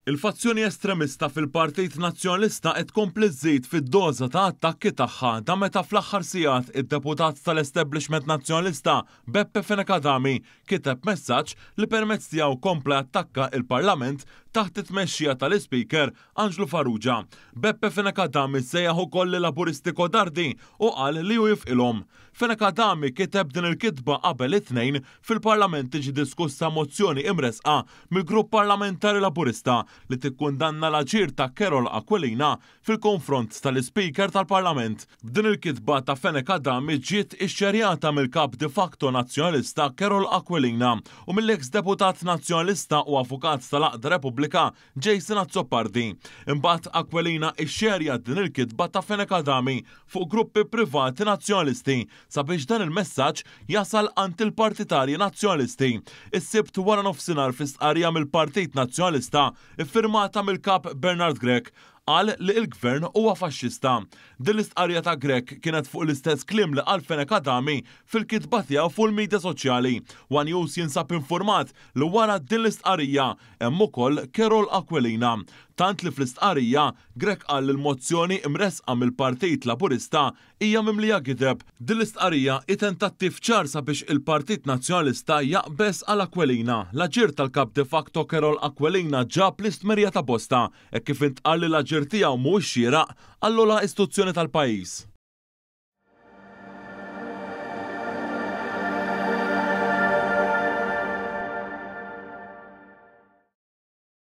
Il-fazzjoni estremista fil-Partit Nazzjonalista qed tkompli żżid fid-doża ta' attakki tagħha dan meta fl-aħħar sigħat id-deputat tal-establishment Nazzjonalista Beppe Fenech Adami kiteb messaġġ li permezz tiegħu kompla jattakka il-Parlament taħt it-tmexxija tal-Ispeaker Anġlu Farrugia. Beppe Fenech Adami sejjaħ ukoll lil-Laburisti kodardi u qal li hu jifqilhom. Fenech Adami kiteb din il-kitba qabel it-Tnejn fil-Parlament tiġi diskussa mozzjoni imressqa mill-Grupp Parlamentari Laburista li tikkundanna l-aġir ta' Karol Aquilina fil-konfront tal-Ispeaker tal-Parlament. B'din il-kitba ta' Fenech Adami ġiet ixxerjata mill-Kap de facto Nazzjonalista Karol Aquilina u mill-eks deputat Nazzjonalista u avukat tal-Għaqda Repubblika Jason Azzopardi. Imbagħad Aquilina ixxerja din il-kitba ta' Fenech Adami fuq gruppi privati Nazzjonalisti sabiex dan il-messaġġ jasal għand il-partitarji Nazzjonalisti. Is-Sibt wara nofsinhar fi stqarrija mill-Partit Nazzjonalista iffirmata mill-Kap Bernard Grech qal li l-Gvern huwa faxxista. Din l-istqarrija ta' Grech kienet fuq l-istess kliem li qal Fenech Adami fil-kitba tiegħu fuq il-midja soċjali. One News jinsab infurmat li wara din l-istqarrija hemm ukoll Karol Aquilina. Tant li fl-istqarrija, Grech qal li l-mozzjoni imressqa mill-Partit Laburista hija mimlija gideb. Din l-istqarrija hi tentattiv ċar sabiex il-Partit Nazzjonalista jaqbeż għal Aquilina. L-aġir tal-Kap de facto Karol Aquilina ġab l-istmerrija ta' bosta, hekk kif intqal li l-aġir tiegħu mhuwiex xieraq għall-ogħla istituzzjoni tal-pajjiż.